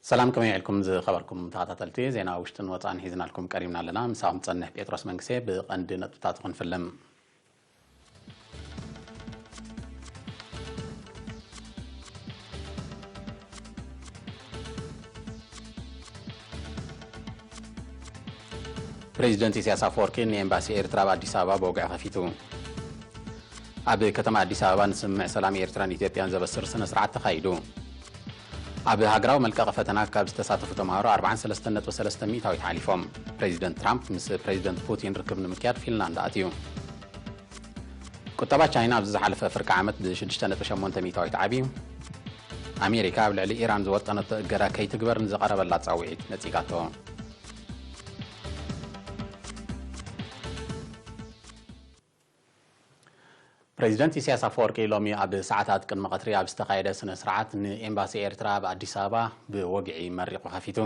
ሰላም፣ ከመይ ውዒልኩም ዝኸበርኩም ተኸታተልቲ? ዜና ውሽጥን ወጻእን ሒዝናልኩም ቀሪብና ኣለና። ምሳኹም ጸንሕ ጴጥሮስ መንግስቴ። ብቐንዲ ነጥብታቱ ክንፍልም። ፕሬዚደንት ኢሳያስ ኣፈወርቂ ንኤምባሲ ኤርትራ ኣብ ኣዲስ ኣበባ ብወግዒ ከፊቱ። ኣብ ከተማ ኣዲስ ኣበባ ንስምምዕ ሰላም ኤርትራን ኢትዮጵያን ዘበስር ስነ ስርዓት ተኻይዱ። ኣብ ሃገራዊ መልቀቂ ፈተና ካብ ዝተሳተፉ ተምሃሮ ኣርባዓን ሰለስተን ነጥቢ ሰለስተ ሚእታዊት ሓሊፎም። ፕሬዚደንት ትራምፕ ምስ ፕሬዚደንት ፑቲን ርክብ ንምክያድ ፊንላንድ ኣትዩ። ቁጠባ ቻይና ኣብዚ ዝሓለፈ ፍርቂ ዓመት ብሽዱሽተ ነጥቢ ሸሞንተ ሚእታዊት ዓብዩ። ኣሜሪካ ኣብ ልዕሊ ኢራን ዝወጠነቶ እገዳ ከይትግበር ንዝቐረበላ ጻውዒት ነጺጋቶ። ፕሬዚደንት ኢሳያስ ኣፈወርቂ ሎሚ ኣብ ሰዓታት ቅድሚ ቀትሪ ኣብ ዝተኻየደ ስነ ስርዓት ንኤምባሲ ኤርትራ ኣብ ኣዲስ ኣበባ ብወግዒ መሪቑ ከፊቱ።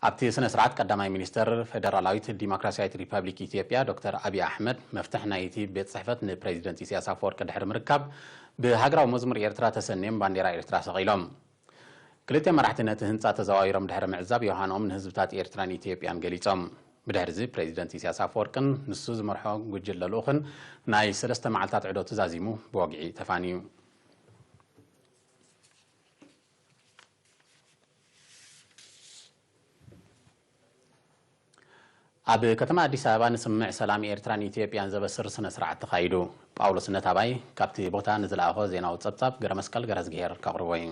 ኣብቲ ስነ ስርዓት ቀዳማይ ሚኒስተር ፌደራላዊት ዲሞክራሲያዊት ሪፐብሊክ ኢትዮጵያ ዶክተር ኣብይ ኣሕመድ መፍትሕ ናይቲ ቤት ጽሕፈት ንፕሬዚደንት ኢሳያስ ኣፈወርቂ ድሕሪ ምርካብ ብሃገራዊ መዝሙር ኤርትራ ተሰንዮም ባንዴራ ኤርትራ ሰቒሎም። ክልተ መራሕቲ ነቲ ህንጻ ተዘዋዊሮም ድሕሪ ምዕዛብ ዮሃንኦም ንህዝብታት ኤርትራን ኢትዮጵያን ገሊጾም። ብድሕሪዚ ፕሬዚደንት ኢሳያስ ኣፈወርቅን ንሱ ዝመርሖ ጉጅለ ልኡኽን ናይ ሰለስተ መዓልታት ዑደቱ ዛዚሙ ብወግዒ ተፋንዩ። ኣብ ከተማ ኣዲስ ኣበባ ንስምምዕ ሰላም ኤርትራን ኢትዮጵያን ዘበስር ስነ ስርዓት ተኻይዱ። ጳውሎስ ነታባይ ካብቲ ቦታ ንዝለኣኾ ዜናዊ ጸብጻብ ገረመስቀል ገረዝግሄር ከቕርቦ እዩ።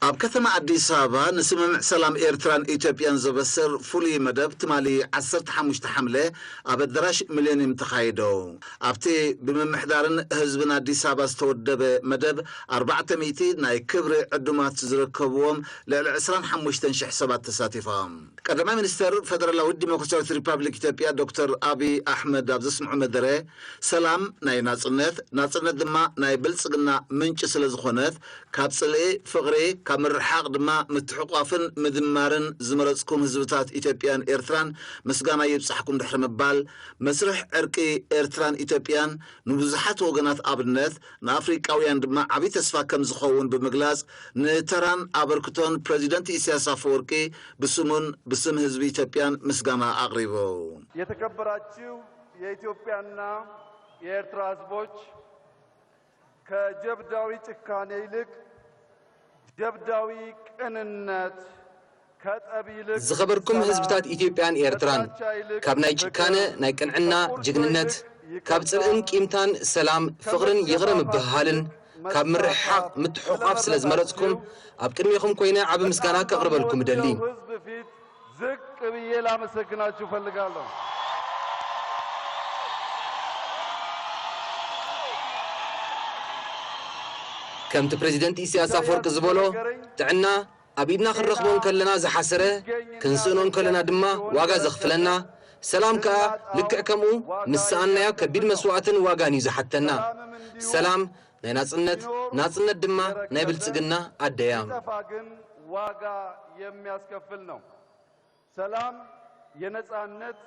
ኣብ ከተማ ኣዲስ ኣበባ ንስምምዕ ሰላም ኤርትራን ኢትዮጵያን ዘበስር ፍሉይ መደብ ትማሊ ዓሰርተ ሓሙሽተ ሓምለ ኣብ ኣዳራሽ ሚሌኒየም ተኻይዶ። ኣብቲ ብምምሕዳርን ህዝብን ኣዲስ ኣበባ ዝተወደበ መደብ ኣርባዕተ ሚእቲ ናይ ክብሪ ዕዱማት ዝርከብዎም ልዕሊ ዕስራን ሓሙሽተን ሽሕ ሰባት ተሳቲፎም። ቀዳማይ ሚኒስተር ፈደራላዊት ዲሞክራሲያዊት ሪፐብሊክ ኢትዮጵያ ዶክተር ኣብይ ኣሕመድ ኣብ ዘስምዑ መደረ፣ ሰላም ናይ ናጽነት፣ ናጽነት ድማ ናይ ብልጽግና ምንጪ ስለ ዝኾነት፣ ካብ ጽልኢ ፍቕሪ፣ ካብ ምርሕሓቕ ድማ ምትሕቋፍን ምድማርን ዝመረጽኩም ህዝብታት ኢትዮጵያን ኤርትራን ምስጋና ይብጻሕኩም ድሕሪ ምባል፣ መስርሕ ዕርቂ ኤርትራን ኢትዮጵያን ንብዙሓት ወገናት ኣብነት፣ ንኣፍሪቃውያን ድማ ዓቢ ተስፋ ከም ዝኸውን ብምግላጽ፣ ንተራን ኣበርክቶን ፕረዚደንት ኢሳያስ ኣፈወርቂ ብስሙን ብስም ህዝቢ ኢትዮጵያን ምስጋና ኣቕሪቡ። የተከበራችሁ የኢትዮጵያና የኤርትራ ህዝቦች፣ ከጀብዳዊ ጭካኔ ይልቅ ጀብዳዊ ቅንነት፣ ከጠብ ይልቅ ዝኸበርኩም ሰላም፣ ህዝብታት ኢትዮጵያን ኤርትራን፣ ከጥላቻ ይልቅ ካብ ናይ ፍቅር፣ ጭካነ ናይ ቅንዕና ከቁርቁር ጅግንነት፣ ይልቅ ይቅርታ፣ ካብ ጽልእን ቂምታን ሰላም፣ ፍቕርን ከመሰቃቀል ይቕረ ምብህሃልን፣ ካብ ምርሕሓቕ መተሓሓዝ ምትሕቑቓፍ ስለ ዝመረጽኩም፣ መሰረታችሁ ኣብ ቅድሜኹም ኮይነ ዓቢ ምስጋና ብጣም ከቕርበልኩም እደሊ። በተወደደው ህዝብ ፊት ዝቅ ብዬ ላመሰግናችሁ እፈልጋለሁ። ከምቲ ፕሬዚደንት ኢሳያስ ኣፈወርቂ ዝበሎ፣ ጥዕና ኣብ ኢድና ክንረኽቦ እንከለና ዝሓሰረ፣ ክንስእኖ እንከለና ድማ ዋጋ ዘኽፍለና፣ ሰላም ከኣ ልክዕ ከምኡ ምስ ሰኣንናዮ ከቢድ መስዋእትን ዋጋን እዩ ዝሓተና። ሰላም ናይ ናጽነት፣ ናጽነት ድማ ናይ ብልጽግና ኣደያ። ሲጠፋ ግን ዋጋ የሚያስከፍል ነው። ሰላም የነጻነት፣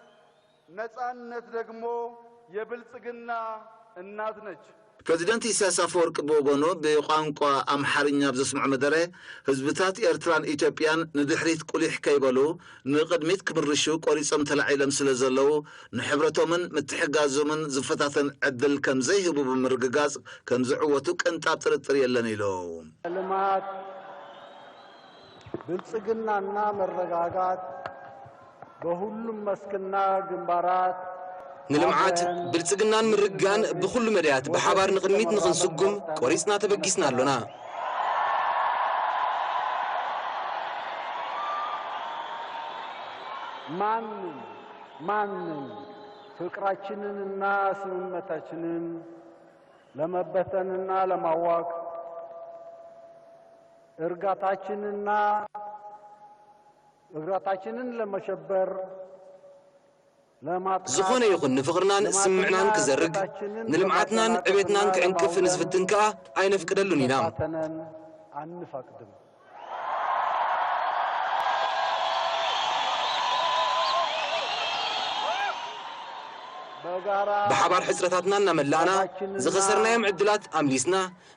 ነጻነት ደግሞ የብልጽግና እናት ነች። ፕረዚደንት ኢሳያስ ኣፈወርቂ ብወገኑ ብቋንቋ ኣምሓርኛ ኣብ ዘስምዖ መደረ፣ ህዝብታት ኤርትራን ኢትዮጵያን ንድሕሪት ቁሊሕ ከይበሉ ንቕድሚት ክምርሹ ቆሪጾም ተላዒሎም ስለ ዘለዉ፣ ንሕብረቶምን ምትሕጋዞምን ዝፈታተን ዕድል ከም ዘይህቡ ብምርግጋጽ፣ ከም ዝዕወቱ ቅንጣብ ጥርጥር የለን ኢሉ። ልማት፣ ብልጽግናና መረጋጋት በሁሉም መስክና ግንባራት ንልምዓት፣ ኣበን ብልጽግናን ምርግጋእን ብኹሉ መዳያት ብሓባር ንቕድሚት ንኽንስጉም ቆሪጽና ተበጊስና ኣሎና። ማንም ማንም ፍቅራችንንና ስምመታችንን ለመበተንና ለማዋክ እርጋታችንና እግራታችንን ለመሸበር ለማጥቃት ዝኾነ ይኹን ንፍቕርናን ለማትና ስምምዕናን ክዘርግ፣ እርጋታችንን ንልምዓትናን ለማጠናከርና ዕቤትናን ክዕንቅፍ ለማዋክ ንዝፍትን ከኣ ኣይነፍቅደሉን ኢና። ፈተነን አንፈቅድም። ብሓባር ሕጽረታትና እናመላእና፣ ዝኸሰርናዮም ዕድላት ኣምሊስና፣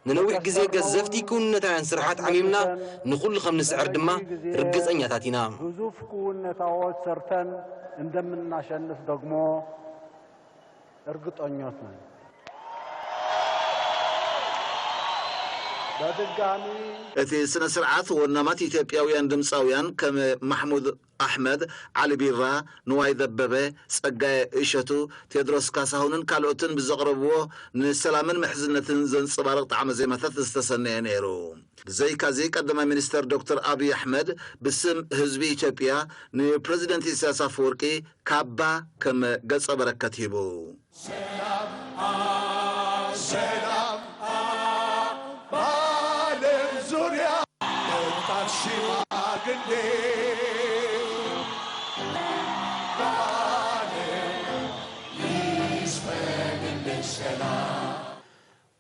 ንነዊሕ ግዜ ገዘፍቲ ክውንነታውያን ስራሓት ዓሚምና፣ ንኹሉ ከም ንስዕር ድማ ርግጸኛታት ኢና። ግዙፍ ክውንነታዎት ሰርተን እንደምናሸንፍ ደግሞ እርግጠኞት ነን። በድጋሚ እቲ ስነ ስርዓት ወናማት ኢትዮጵያውያን ድምፃውያን ከም ማሕሙድ ኣሕመድ፣ ዓሊ ቢራ፣ ንዋይ ደበበ፣ ጸጋየ እሸቱ፣ ቴድሮስ ካሳሁንን ካልኦትን ብዘቕረብዎ ንሰላምን ምሕዝነትን ዘንጸባርቕ ጣዕመ ዜማታት ዝተሰነየ ነይሩ። ብዘይካዚ ቀዳማይ ሚኒስተር ዶክተር ኣብይ ኣሕመድ ብስም ህዝቢ ኢትዮጵያ ንፕረዚደንት ኢሳያስ ኣፈወርቂ ካባ ከም ገጸ በረከት ሂቡ። ሰላም፣ ሰላም፣ በዓለም ዙርያ ወጣት ሽማግሌ፣ በዓለም ይስፈንልሽ ሰላም።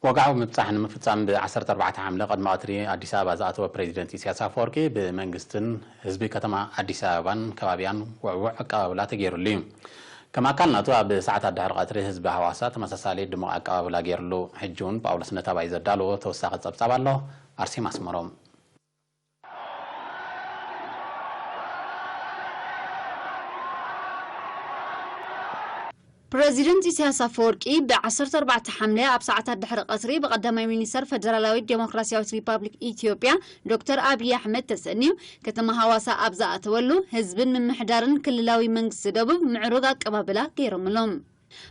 ወግዓዊ ምብጻሕ ንምፍጻም ብ ዓሰርተ ኣርባዕተ ሓምለ ቅድሚ ቀትሪ ኣዲስ ኣበባ ዝኣተወ ፕሬዚደንት ኢሳያስ ኣፈወርቂ ብመንግስትን ህዝቢ ከተማ ኣዲስ ኣበባን ከባቢያን ውዕዉዕ ኣቀባብላ ተገይሩሉ እዩ። ከም ኣካል ናቱ ኣብ ሰዓታት ድሕሪ ቀትሪ ህዝቢ ሃዋሳ ተመሳሳሊ ድሙቕ ኣቀባብላ ገይሩሉ። ሕጂ እውን ጳውሎስ ነታባይ ዘዳለዎ ተወሳኺ ጸብጻብ ኣሎ። ኣርሴማ ኣስመሮም። ፕረዚደንት ኢሳያስ ኣፈወርቂ ብ ዓሰርተ ኣርባዕተ ሓምለ ኣብ ሰዓታት ድሕሪ ቀትሪ ብቀዳማይ ሚኒስተር ፈደራላዊት ዴሞክራሲያዊት ሪፓብሊክ ኢትዮጵያ ዶክተር ኣብይ ኣሕመድ ተሰንዩ ከተማ ሃዋሳ ኣብ ዝኣተወሉ ህዝብን ምምሕዳርን ክልላዊ መንግስቲ ደቡብ ምዕሩግ ኣቀባብላ ገይሮምሎም።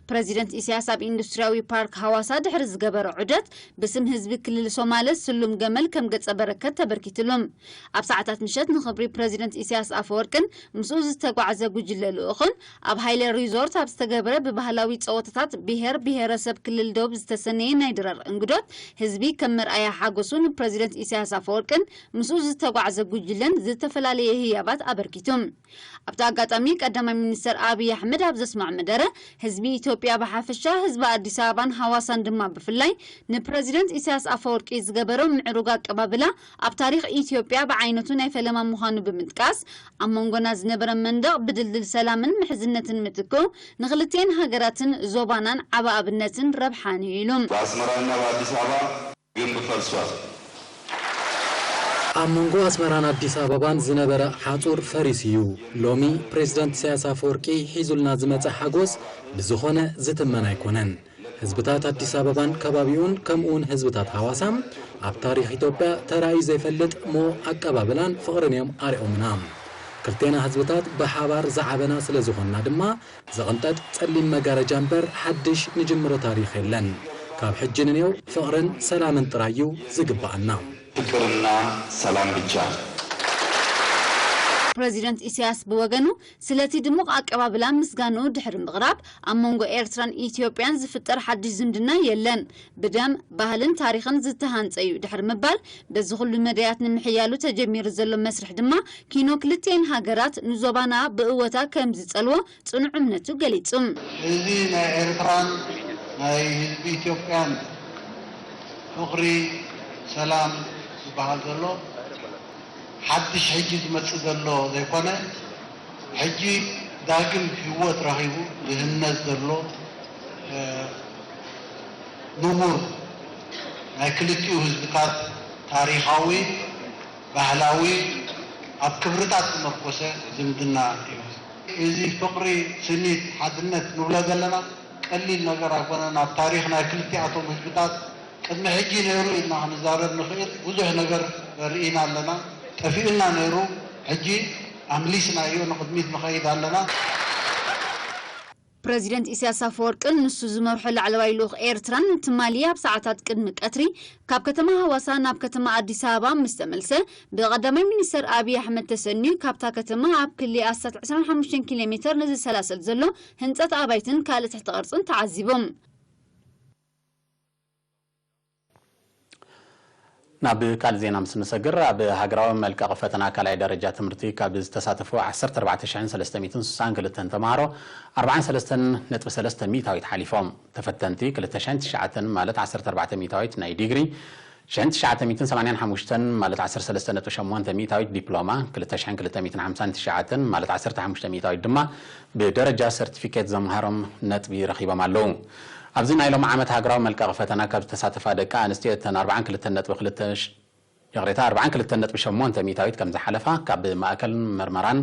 ፕረዚደንት ኢሳያስ ኣብ ኢንዱስትሪያዊ ፓርክ ሃዋሳ ድሕሪ ዝገበሮ ዑደት ብስም ህዝቢ ክልል ሶማለ ስሉም ገመል ከም ገጸ በረከት ተበርኪትሎም። ኣብ ሰዓታት ምሸት ንኽብሪ ፕረዚደንት ኢሳያስ ኣፈወርቅን ምስኡ ዝተጓዕዘ ጉጅለ ልኡኽን ኣብ ሃይለ ሪዞርት ኣብ ዝተገብረ ብባህላዊ ጸወታታት ብሄር ብሄረሰብ ክልል ደቡብ ዝተሰነየ ናይ ድራር እንግዶት ህዝቢ ከም መርኣያ ሓጎሱ ንፕረዚደንት ኢሳያስ ኣፈወርቅን ምስኡ ዝተጓዕዘ ጉጅለን ዝተፈላለየ ህያባት ኣበርኪቱ። ኣብቲ ኣጋጣሚ ቀዳማይ ሚኒስተር ኣብይ ኣሕመድ ኣብ ዘስማዕ መደረ ህዝቢ ኢትዮጵያ ብሓፈሻ ህዝቢ ኣዲስ ኣበባን ሃዋሳን ድማ ብፍላይ ንፕረዚደንት ኢሳያስ ኣፈወርቂ ዝገበሮ ምዕሩግ ኣቀባብላ ኣብ ታሪኽ ኢትዮጵያ ብዓይነቱ ናይ ፈለማ ምዃኑ ብምጥቃስ ኣብ መንጎና ዝነበረ መንደቕ ብድልድል ሰላምን ምሕዝነትን ምትክኡ ንክልቲኤን ሃገራትን ዞባናን ዓቢ ኣብነትን ረብሓን እዩ ኢሉ። በአስመራና በአዲስ አበባ ግንብ ፈርሷል። ኣብ መንጎ ኣስመራን ኣዲስ ኣበባን ዝነበረ ሓጹር ፈሪሱ እዩ። ሎሚ ፕሬዝዳንት ኢሳያስ ኣፈወርቂ ሒዙልና ዝመጸ ሓጎስ ብዝኾነ ዝትመን ኣይኮነን። ህዝብታት ኣዲስ ኣበባን ከባቢኡን ከምኡውን ህዝብታት ሃዋሳ ኣብ ታሪኽ ኢትዮጵያ ተራእዩ ዘይፈልጥ ሞ ኣቀባብላን ፍቕርን እዮም ኣርኦምና። ክልቴና ህዝብታት ብሓባር ዝዓበና ስለ ዝኾንና ድማ ዝቕንጠጥ ጸሊም መጋረጃ እምበር ሓድሽ ንጅምሮ ታሪኽ የለን። ካብ ሕጂ ንኔው ፍቕርን ሰላምን ጥራይ እዩ ዝግብኣና። ፍቅርና ሰላም ብቻ። ፕረዚደንት ኢሳያስ ብወገኑ ስለቲ ድሙቕ ኣቀባብላ ምስጋንኡ ድሕሪ ምቕራብ ኣብ መንጎ ኤርትራን ኢትዮጵያን ዝፍጠር ሓድሽ ዝምድና የለን። ብደም፣ ባህልን ታሪኽን ዝተሃንጸ እዩ ድሕሪ ምባል በዚ ኩሉ መዳያት ንምሕያሉ ተጀሚሩ ዘሎ መስርሕ ድማ ኪኖ ክልቲኤን ሃገራት ንዞባና ብእወታ ከም ዝጸልዎ ጽኑዕ እምነቱ ገሊጹ። እዚ ናይ ኤርትራን ናይ ህዝቢ ኢትዮጵያን ፍቕሪ፣ ሰላም ዝበሃል ዘሎ ሓድሽ ሕጂ ዝመጽእ ዘሎ ዘይኮነ፣ ሕጂ ዳግም ህይወት ረኺቡ ዝህነጽ ዘሎ፣ እ፣ ንቡር ናይ ክልቲኡ ህዝብታት ታሪኻዊ፣ ባህላዊ፣ ኣብ ክብርታት ዝመርኮሰ ዝምድና እዩ። እዚ ፍቕሪ፣ ስኒት፣ ሓድነት ንብሎ ዘለና ቀሊል ነገር ኣይኮነን። ኣብ ታሪኽ ናይ ክልቲኣቶም ህዝብታት ቅድሚ ሕጂ ነይሩ ኢልና ክንዛረብ ንኽእል ብዙሕ ነገር ርኢና ኣለና። ጠፊኡና ነይሩ፣ ሕጂ ኣምሊስናዮ፣ ንቕድሚት ንኸይድ ኣለና። ፕረዚደንት ኢሳያስ ኣፈወርቅን ንሱ ዝመርሖ ላዕለዋይ ልኡኽ ኤርትራን ትማሊ ኣብ ሰዓታት ቅድሚ ቀትሪ ካብ ከተማ ሃዋሳ ናብ ከተማ ኣዲስ ኣበባ ምስ ተመልሰ፣ ብቀዳማይ ሚኒስተር ኣብይ ኣሕመድ ተሰንዩ ካብታ ከተማ ኣብ ክሊ ኣስታት ዕስራን ሓሙሽተን ኪሎ ሜተር ንዝሰላሰል ዘሎ ህንጸት ኣባይትን ካልእ ትሕቲ ቅርጽን ተዓዚቦም። ናብ ካልእ ዜና ምስ ንሰግር፣ ኣብ ሃገራዊ መልቀቒ ፈተና ካልኣይ ደረጃ ትምህርቲ ካብ ዝተሳተፉ ዓሰርተ ኣርባዕተ ሽሕን ሰለስተ ሚእትን ስሳን ክልተን ተምሃሮ ኣርባዓን ሰለስተን ነጥቢ ሰለስተ ሚእታዊት ሓሊፎም። ተፈተንቲ ክልተ ሽሕን ትሽዓተን ማለት ዓሰርተ ኣርባዕተ ሚእታዊት ናይ ዲግሪ፣ ሽሕን ትሽዓተ ሚእትን ሰማንያን ሓሙሽተን ማለት ዓሰርተ ሰለስተ ነጥቢ ሸሞንተ ሚእታዊት ዲፕሎማ፣ ክልተ ሽሕን ክልተ ሚእትን ሓምሳን ትሽዓተን ማለት ዓሰርተ ሓሙሽተ ሚእታዊት ድማ ብደረጃ ሰርቲፊኬት ዘምሃሮም ነጥቢ ረኺቦም ኣለዉ። ኣብዚ ናይ ሎም ዓመት ሃገራዊ መልቀቒ ፈተና ካብ ዝተሳተፋ ደቂ ኣንስትዮ እተን ኣርባዓን ክልተን ነጥቢ ክልተ፣ ይቕሬታ፣ ኣርባዓን ክልተን ነጥቢ ሸሞንተ ሚእታዊት ከም ዝሓለፋ ካብ ማእከል መርመራን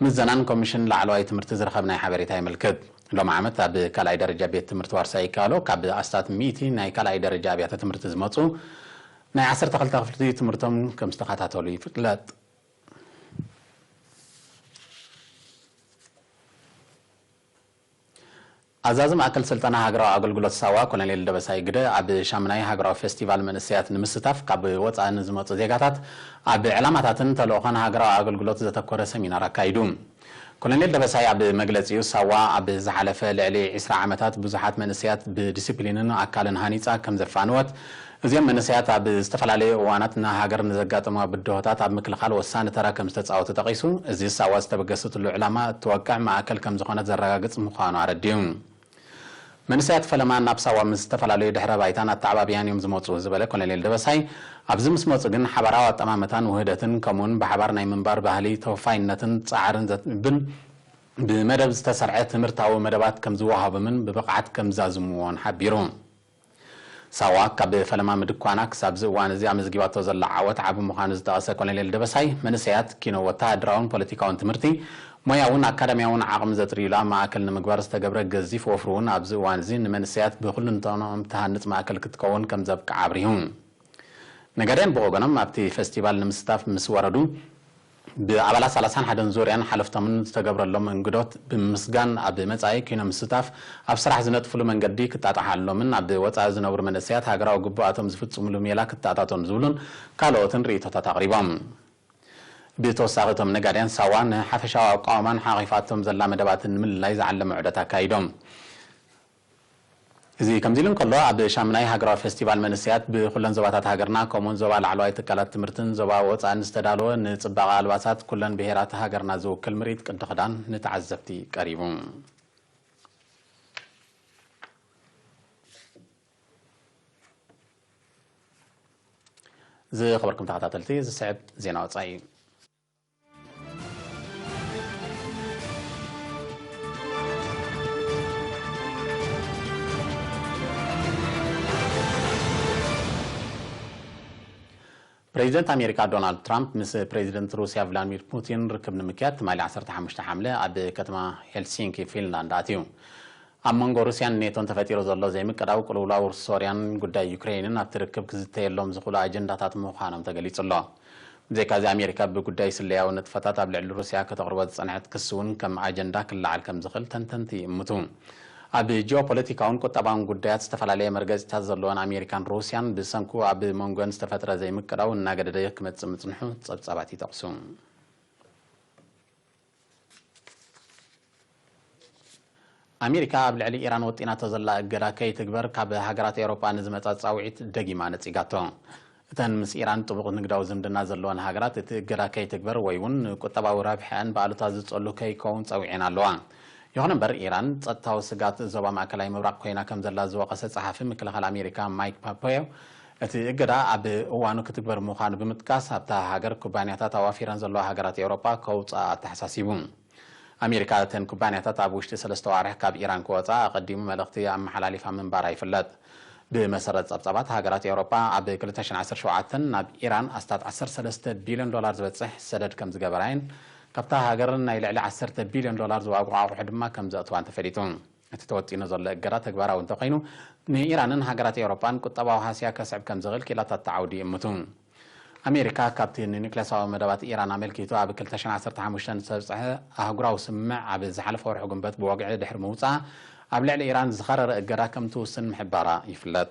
ምዘናን ኮሚሽን ላዕለዋይ ትምህርቲ ዝረኸብናይ ሓበሬታ የመልክት። ሎም ዓመት ኣብ ካልኣይ ደረጃ ቤት ትምህርቲ ዋርሳይ ይከኣሎ ካብ ኣስታት ሚእቲ ናይ ካልኣይ ደረጃ ኣብያተ ትምህርቲ ዝመጹ ናይ ዓሰርተ ክልተ ክፍሊ ትምህርቶም ከም ዝተኸታተሉ ይፍለጥ። ኣዛዚ ማእከል ስልጠና ሃገራዊ ኣገልግሎት ሳዋ ኮሎኔል ደበሳይ ግደ ኣብ ሻምናይ ሃገራዊ ፌስቲቫል መንእሰያት ንምስታፍ ካብ ወጻኢ ንዝመጹ ዜጋታት ኣብ ዕላማታትን ተልእኾን ሃገራዊ ኣገልግሎት ዘተኮረ ሰሚናር ኣካይዱ። ኮሎኔል ደበሳይ ኣብ መግለጺኡ፣ ሳዋ ኣብ ዝሓለፈ ልዕሊ ዕስራ ዓመታት ብዙሓት መንእሰያት ብዲሲፕሊንን ኣካልን ሃኒጻ ከም ዘፋንወት፣ እዚኦም መንእሰያት ኣብ ዝተፈላለዩ እዋናት ንሃገር ንዘጋጠሙ ብድሆታት ኣብ ምክልኻል ወሳኒ ተራ ከም ዝተጻወቱ ጠቒሱ፣ እዚ ሳዋ ዝተበገሰትሉ ዕላማ እትወቅዕ ማእከል ከም ዝኾነት ዘረጋግጽ ምዃኑ ኣረዲኡ። መንእሰያት ፈለማ ናብ ሳዋ ምስ ዝተፈላለዩ ድሕረ ባይታን ኣተዓባብያን እዮም ዝመጹ ዝበለ ኮሎኔል ደበሳይ፣ ኣብዚ ምስ መጹ ግን ሓባራዊ ኣጠማምታን ውህደትን ከምኡውን ብሓባር ናይ ምንባር ባህሊ ተወፋይነትን ጻዕርን ዘትንብን ብመደብ ዝተሰርዐ ትምህርታዊ መደባት ከም ዝወሃቦምን ብብቕዓት ከም ዛዝምዎን ሓቢሩ። ሳዋ ካብ ፈለማ ምድኳና ክሳብ እዚ እዋን እዚ ኣመዝጊባቶ ዘላ ዓወት ዓቢ ምዃኑ ዝጠቐሰ ኮሎኔል ደበሳይ፣ መንእሰያት ኪኖ ወተሃደራውን ፖለቲካውን ትምህርቲ ሞያውን ኣካዳሚያውን ዓቕሚ ዘጥርዩላ ማእከል ንምግባር ዝተገብረ ገዚፍ ወፍሪ እውን ኣብዚ እዋን እዚ ንመንእሰያት ብኩልንተኖም ትሃንጽ ማእከል ክትከውን ከም ዘብቅዓ ኣብሪሁ። ነጋድያን ብወገኖም ኣብቲ ፈስቲቫል ንምስታፍ ምስ ወረዱ ብኣባላት ሰላሳን ሓደን ዙርያን ሓለፍቶምን ዝተገብረሎም እንግዶት ብምምስጋን ኣብ መጻኢ ኪኖ ምስታፍ ኣብ ስራሕ ዝነጥፍሉ መንገዲ ክጣጣሓሎምን ኣብ ወጻኢ ዝነብሩ መንእሰያት ሃገራዊ ግቡኣቶም ዝፍጽምሉ ሜላ ክተኣታቶም ዝብሉን ካልኦትን ርእይቶታት ኣቕሪቦም። ብተወሳኺ እቶም ነጋድያን ሳዋ ንሓፈሻዊ ኣቃውማን ሓቒፋቶም ዘላ መደባትን ንምልላይ ዝዓለመ ዑደት ኣካይዶም። እዚ ከምዚ ኢሉ እንከሎ ኣብ ሻምናይ ሃገራዊ ፌስቲቫል መንእሰያት ብኩለን ዞባታት ሃገርና ከምኡውን ዞባ ላዕለዋይ ትካላት ትምህርትን ዞባ ወፃእን ዝተዳለወ ንፅባቐ ኣልባሳት ኩለን ብሄራት ሃገርና ዝውክል ምርኢት ቅዲ ክዳን ንተዓዘብቲ ቀሪቡ። ዝኸበርኩም ተኸታተልቲ፣ ዝስዕብ ዜና ወፃኢ እዩ። ፕሬዚደንት ኣሜሪካ ዶናልድ ትራምፕ ምስ ፕሬዚደንት ሩሲያ ቭላድሚር ፑቲን ርክብ ንምክያድ ትማሊ ዓሰርተ ሓሙሽተ ሓምለ ኣብ ከተማ ሄልሲንኪ ፊንላንድ ኣትዩ። ኣብ መንጎ ሩሲያን ኔቶን ተፈጢሩ ዘሎ ዘይምቅዳው ቅልውላው ሶርያን ጉዳይ ዩክሬንን ኣብቲ ርክብ ክዝተየሎም ዝኽእሉ ኣጀንዳታት ምዃኖም ተገሊጹ ኣሎ። ብዘይካዚ ኣሜሪካ ብጉዳይ ስለያዊ ንጥፈታት ኣብ ልዕሊ ሩሲያ ከተቕርቦ ዝጸንሐት ክሲ እውን ከም ኣጀንዳ ክለዓል ከም ዝኽእል ተንተንቲ ይእምቱ። ኣብ ጂኦፖለቲካውን ቁጠባውን ጉዳያት ዝተፈላለየ መርገጺታት ዘለወን ኣሜሪካን ሩሲያን ብሰንኩ ኣብ መንጎን ዝተፈጥረ ዘይምቅዳው እናገደደ ክመጽእ ምጽንሑ ጸብጻባት ይጠቕሱ። ኣሜሪካ ኣብ ልዕሊ ኢራን ወጢናቶ ዘላ እገዳ ከይትግበር ካብ ሃገራት ኤውሮጳ ንዝመጻ ጻውዒት ደጊማ ነጺጋቶ። እተን ምስ ኢራን ጥቡቕ ንግዳዊ ዝምድና ዘለወን ሃገራት እቲ እገዳ ከይትግበር ወይ እውን ንቁጠባዊ ረብሐአን ብኣሉታ ዝጸሉ ከይከውን ጸዊዐን ኣለዋ። ይኹን እምበር ኢራን ጸጥታዊ ስጋት ዞባ ማእከላይ ምብራቕ ኮይና ከም ዘላ ዝወቐሰ ጸሓፊ ምክልኻል ኣሜሪካ ማይክ ፖምፔዮ እቲ እገዳ ኣብ እዋኑ ክትግበር ምዃኑ ብምጥቃስ ኣብታ ሃገር ኩባንያታት ኣዋፊረን ዘለዋ ሃገራት ኤውሮጳ ከውፅኣ ኣተሓሳሲቡ። ኣሜሪካ እተን ኩባንያታት ኣብ ውሽጢ ሰለስተ ዋርሕ ካብ ኢራን ክወፃ ኣቐዲሙ መልእኽቲ ኣመሓላሊፋ ምንባራ ይፍለጥ። ብመሰረት ጸብጻባት ሃገራት ኤውሮጳ ኣብ ክልተ ሽሕን ዓሰርተ ሸውዓተን ናብ ኢራን ኣስታት ዓሰርተ ሰለስተ ቢልዮን ዶላር ዝበጽሕ ሰደድ ከም ዝገበራየን ካብታ ሃገር ናይ ልዕሊ ዓሰርተ ቢልዮን ዶላር ዝዋግኡ ኣቑሑ ድማ ከም ዘእትዋን ተፈሊጡ። እቲ ተወጢኑ ዘሎ እገዳ ተግባራዊ እንተኾይኑ ንኢራንን ሃገራት ኤውሮጳን ቁጠባዊ ሃስያ ከስዕብ ከም ዝኽእል ኪላታት ዓውዲ ይእምቱ። ኣሜሪካ ካብቲ ንኒክለሳዊ መደባት ኢራን ኣመልኪቱ ኣብ ክልተ ሽሕን ዓሰርተ ሓሙሽተን ዝተብጽሐ ኣህጉራዊ ስምምዕ ኣብ ዝሓለፈ ወርሒ ግንቦት ብወግዒ ድሕሪ ምውጻኣ ኣብ ልዕሊ ኢራን ዝኸረረ እገዳ ከም ትውስን ምሕባራ ይፍለጥ።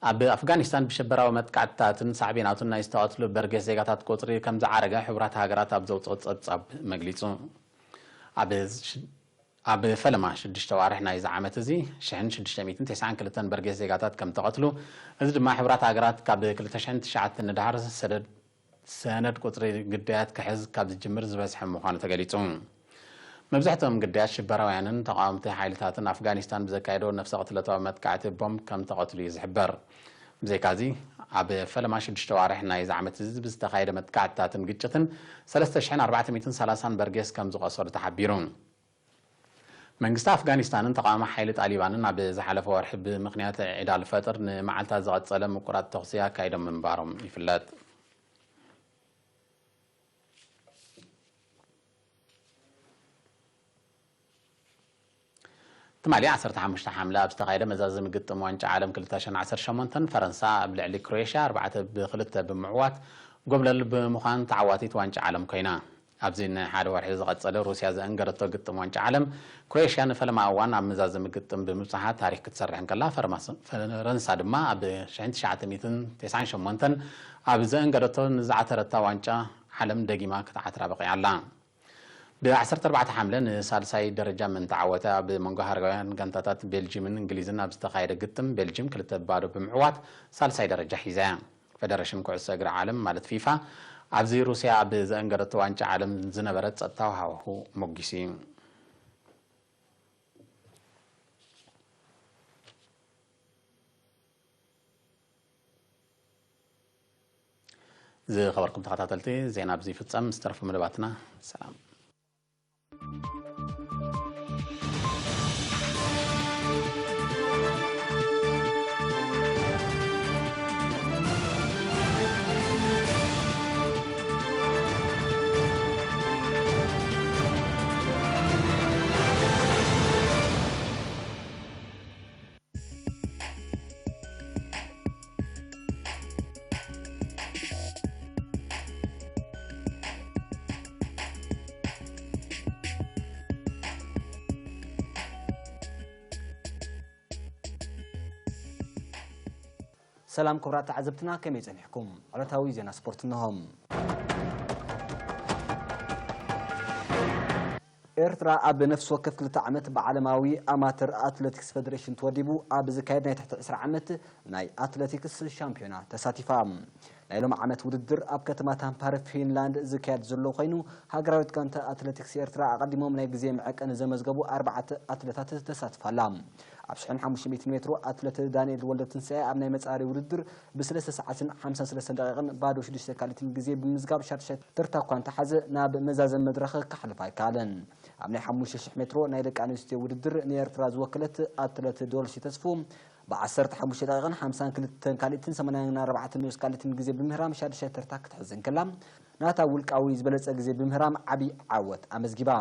ኣብ ኣፍጋኒስታን ብሽበራዊ መጥቃዕትታትን ሳዕቤናቱን ናይ ዝተቐትሉ በርጌስ ዜጋታት ቁጽሪ ከም ዝዓረገ ሕቡራት ሃገራት ኣብ ዘውፅኦ ጸብጻብ መግሊጹ። ኣብ ሽ- ኣብ ፈለማ ሽዱሽተ ዋርሕ ናይዚ ዓመት እዚ ሽሕን ሽዱሽተ ሚእትን ተስዓን ክልተን በርጌስ ዜጋታት ከም ተቐትሉ፣ እዚ ድማ ሕቡራት ሃገራት ካብ ክልተ ሽሕን ትሽዓተን ንድሓር ሰደድ ሰነድ ቁጽሪ ግዳያት ክሕዝ ካብ ዝጅምር ዝበዝሐ ምዃኑ ተገሊጹ። መብዛሕትኦም ግዳያት ሽበራውያንን ተቓወምቲ ሓይልታትን ኣፍጋኒስታን ብዘካየዶ ነፍሰ ቅትለታዊ መጥቃዕቲ ቦምብ ከም ተቐትሉ እዩ ዝሕበር። ብዘይካዚ፣ ኣብ ፈለማ ሽዱሽተ ኣዋርሕ ናይዚ ዓመት እዚ ብዝተኻየደ መጥቃዕትታትን ግጭትን ሰለስተ ሽሕን ኣርባዕተ ሚእትን ሰላሳን በርጌስ ከም ዝቖሰሉ ተሓቢሩ። መንግስቲ ኣፍጋኒስታንን ተቓዋሚ ሓይሊ ጣሊባንን ኣብ ዝሓለፈ ወርሒ ብምኽንያት ዒድ ኣልፈጥር ንመዓልታት ዝቐጸለ ምቁራጽ ተኹሲ ኣካይዶም ምንባሮም ይፍለጥ። ትማሊ ዓሰርተ ሓሙሽተ ሓምለ ኣብ ዝተኻየደ መዛዘሚ ግጥም ዋንጫ ዓለም ክልተ ሽሕን ዓሰርተ ሸሞንተን፣ ፈረንሳ ኣብ ልዕሊ ክሮኤሽያ ኣርባዕተ ብ ክልተ ብምዕዋት፣ ጎብለል ብምዃን ተዓዋቲት ዋንጫ ዓለም ኮይና። ኣብዚ ንሓደ ወርሒ ዝቐጸለ ሩስያ ዘእንገደቶ ግጥም ዋንጫ ዓለም፣ ክሮኤሽያ ንፈለማ እዋን ኣብ መዛዘሚ ግጥም ብምብጽሓ ታሪኽ ክትሰርሕ እንከላ፣ ፈረማስ-፣ ፈረንሳ ድማ ኣብ ሽሕን ትሽዓተ ሚእትን ተስዓን ሸሞንተን ኣብ ዘእንገደቶ ንዝዓተረታ ዋንጫ ዓለም ደጊማ ክትዓትራ በቒዓ ኣላ። ብ ዓሰርተ ኣርባዕተ ሓምለ ንሳልሳይ ደረጃ ምእንቲ ዓወተ ኣብ መንጎ ሃገራውያን ጋንታታት ቤልጂምን እንግሊዝን ኣብ ዝተኻየደ ግጥም፣ ቤልጂም ክልተ ብ ባዶ ብምዕዋት ሳልሳይ ደረጃ ሒዛ እያ። ፈደረሽን ኩዕሶ እግሪ ዓለም ማለት ፊፋ፣ ኣብዚ ሩስያ ኣብ ዘእንገደቶ ዋንጫ ዓለም ዝነበረ ጸጥታዊ ሃዋሁ ሞጊሱ እዩ። ዝኸበርኩም ተኸታተልቲ፣ ዜና ኣብዚ ይፍጸም። ዝተረፉ መደባትና ሰላም። ሰላም ክቡራት ተዓዘብትና፣ ከመይ ጸኒሕኩም? ዕለታዊ ዜና ስፖርት እንሆ። ኤርትራ ኣብ ነፍሲ ወከፍ ክልተ ዓመት ብዓለማዊ ኣማተር ኣትሌቲክስ ፌደሬሽን ተወዲቡ ኣብ ዝካየድ ናይ ትሕቲ ዕስራ ዓመት ናይ ኣትሌቲክስ ሻምፒዮና ተሳቲፋ። ናይ ሎም ዓመት ውድድር ኣብ ከተማ ታምፓረ ፊንላንድ ዝካየድ ዘሎ ኮይኑ፣ ሃገራዊት ጋንታ ኣትሌቲክስ ኤርትራ ኣቐዲሞም ናይ ግዜ መዐቀኒ ዘመዝገቡ ኣርባዕተ ኣትሌታት ተሳትፋ ኣላ። ኣብ ሽሕን ሓሙሽተ ሚእትን ሜትሮ ኣትሌት ዳንኤል ወልደትንሳኤ ኣብ ናይ መጻሪ ውድድር ብሰለስተ ሰዓትን ሓምሳን ሰለስተን ደቂቕን ባዶ ሽዱሽተ ካሊትን ግዜ ብምምዝጋብ ሻድሻይ ተርታ እኳ እንተሓዘ፣ ናብ መዛዘሚ መድረኽ ክሓልፍ ኣይከኣለን። ኣብ ናይ ሓሙሽተ ሽሕ ሜትሮ ናይ ደቂ ኣንስትዮ ውድድር ንኤርትራ ዝወከለት ኣትሌት ዶልሲ ተስፉ ብ ዓሰርተ ሓሙሽተ ደቂቕን ሓምሳን ክልተን ካሊትን ሰማንያን ኣርባዕተን ንኡስ ካሊትን ግዜ ብምህራም ሻድሻይ ተርታ ክትሕዝ እንከላ፣ ናታ ውልቃዊ ዝበለጸ ግዜ ብምህራም ዓቢ ዓወት ኣመዝጊባ።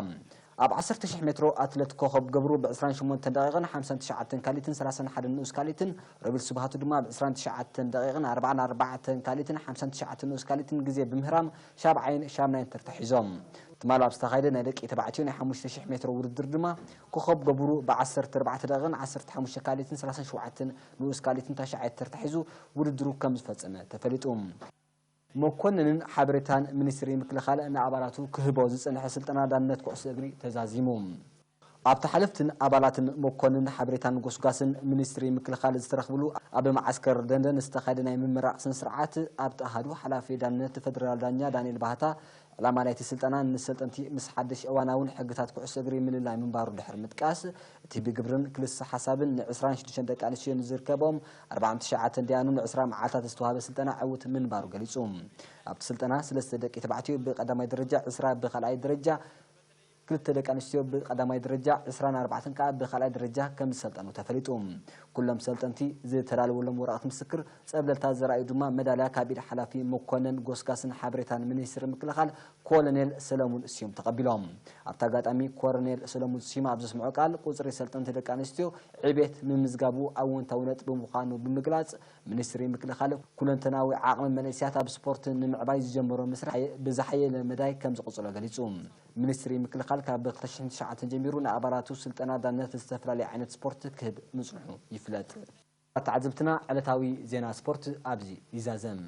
ኣብ ዓሰርተ ሽሕ ሜትሮ ኣትሌት ኮኸብ ገብሩ ብ ዕስራን ሸሞንተን ደቂቕን ሓምሳን ትሽዓተን ካሊትን ሰላሳን ሓደን ንኡስ ካሊትን፣ ሮቤል ስብሃቱ ድማ ብ ዕስራን ትሽዓተን ደቂቕን ኣርባዓን ኣርባዕተን ካሊትን ሓምሳን ትሽዓተን ንኡስ ካሊትን ግዜ ብምህራም ሻብዓይን ሻምናይን ተርታ ሒዞም። ትማል ኣብ ዝተኻየደ ናይ ደቂ ተባዕትዮ ናይ ሓሙሽተ ሽሕ ሜትሮ ውድድር ድማ ኮኸብ ገብሩ ብ ዓሰርተ ኣርባዕተ ደቂቕን ዓሰርተ ሓሙሽተ ካሊትን ሰላሳን ሸውዓተን ንኡስ ካሊትን ታሽዓይ ተርታ ሒዙ ውድድሩ ከም ዝፈጸመ ተፈሊጡ። መኮንንን ሓበሬታን ሚኒስትሪ ምክልኻል ንኣባላቱ ክህቦ ዝጸንሐ ስልጠና ዳንነት ኩዕሶ እግሪ ተዛዚሙ። ኣብቲ ሓለፍትን ኣባላትን መኮንን ሓበሬታን ጎስጓስን ሚኒስትሪ ምክልኻል ዝተረኽብሉ ኣብ መዓስከር ደንደን ዝተኻየደ ናይ ምምራቕ ስነ ስርዓት፣ ኣብቲ ኣሃዱ ሓላፊ ዳንነት ፈደራል ዳኛ ዳንኤል ባህታ፣ ዕላማ ናይቲ ስልጠና ንሰልጠንቲ ምስ ሓድሽ እዋናውን ሕግታት ኩዕሶ እግሪ ምልላይ ምንባሩ ድሕሪ ምጥቃስ፣ እቲ ብግብርን ክልሰ ሓሳብን ንዕስራን ሽዱሽተን ደቂ ኣንስትዮ ንዝርከቦም ኣርባዓን ትሽዓተን ደያኑ ንዕስራ መዓልታት ዝተዋህበ ስልጠና ዕውት ምንባሩ ገሊጹ። ኣብቲ ስልጠና ሰለስተ ደቂ ተባዕትዮ ብቀዳማይ ደረጃ፣ ዕስራ ብኻልኣይ ደረጃ፣ ክልተ ደቂ ኣንስትዮ ብቀዳማይ ደረጃ፣ ዕስራን ኣርባዕተን ከኣ ብኻልኣይ ደረጃ ከም ዝሰልጠኑ ተፈሊጡ። ኩሎም ሰልጠንቲ ዝተዳለወሎም ወረቐት ምስክር ጸብለልታ ዘርኣዩ ድማ መዳልያ ካብ ኢድ ሓላፊ መኮነን ጎስጋስን ሓበሬታን ሚኒስትሪ ምክልኻል ኮሎኔል ሰለሙን ስዩም ተቐቢሎም። ኣብቲ ኣጋጣሚ ኮሎኔል ሰለሙን ስዩም ኣብ ዘስምዖ ቃል፣ ቁጽሪ ሰልጠንቲ ደቂ ኣንስትዮ ዕቤት ምምዝጋቡ ኣወንታዊ ነጥቢ ምዃኑ ብምግላጽ፣ ሚኒስትሪ ምክልኻል ኩለንተናዊ ዓቕሚ መንእሰያት ኣብ ስፖርት ንምዕባይ ዝጀመሮ መስርሕ ብዝሓየለ መዳይ ከም ዝቕጽሎ ገሊጹ። ሚኒስትሪ ምክልኻል ካብ ክልተ ሽሕን ትሽዓተን ጀሚሩ ንኣባላቱ ስልጠና ዳነት ዝተፈላለዩ ዓይነት ስፖርት ክህብ ምጽንሑ ይፍለጥ። ተዓዘብትና፣ ዕለታዊ ዜና ስፖርት ኣብዚ ይዛዘም።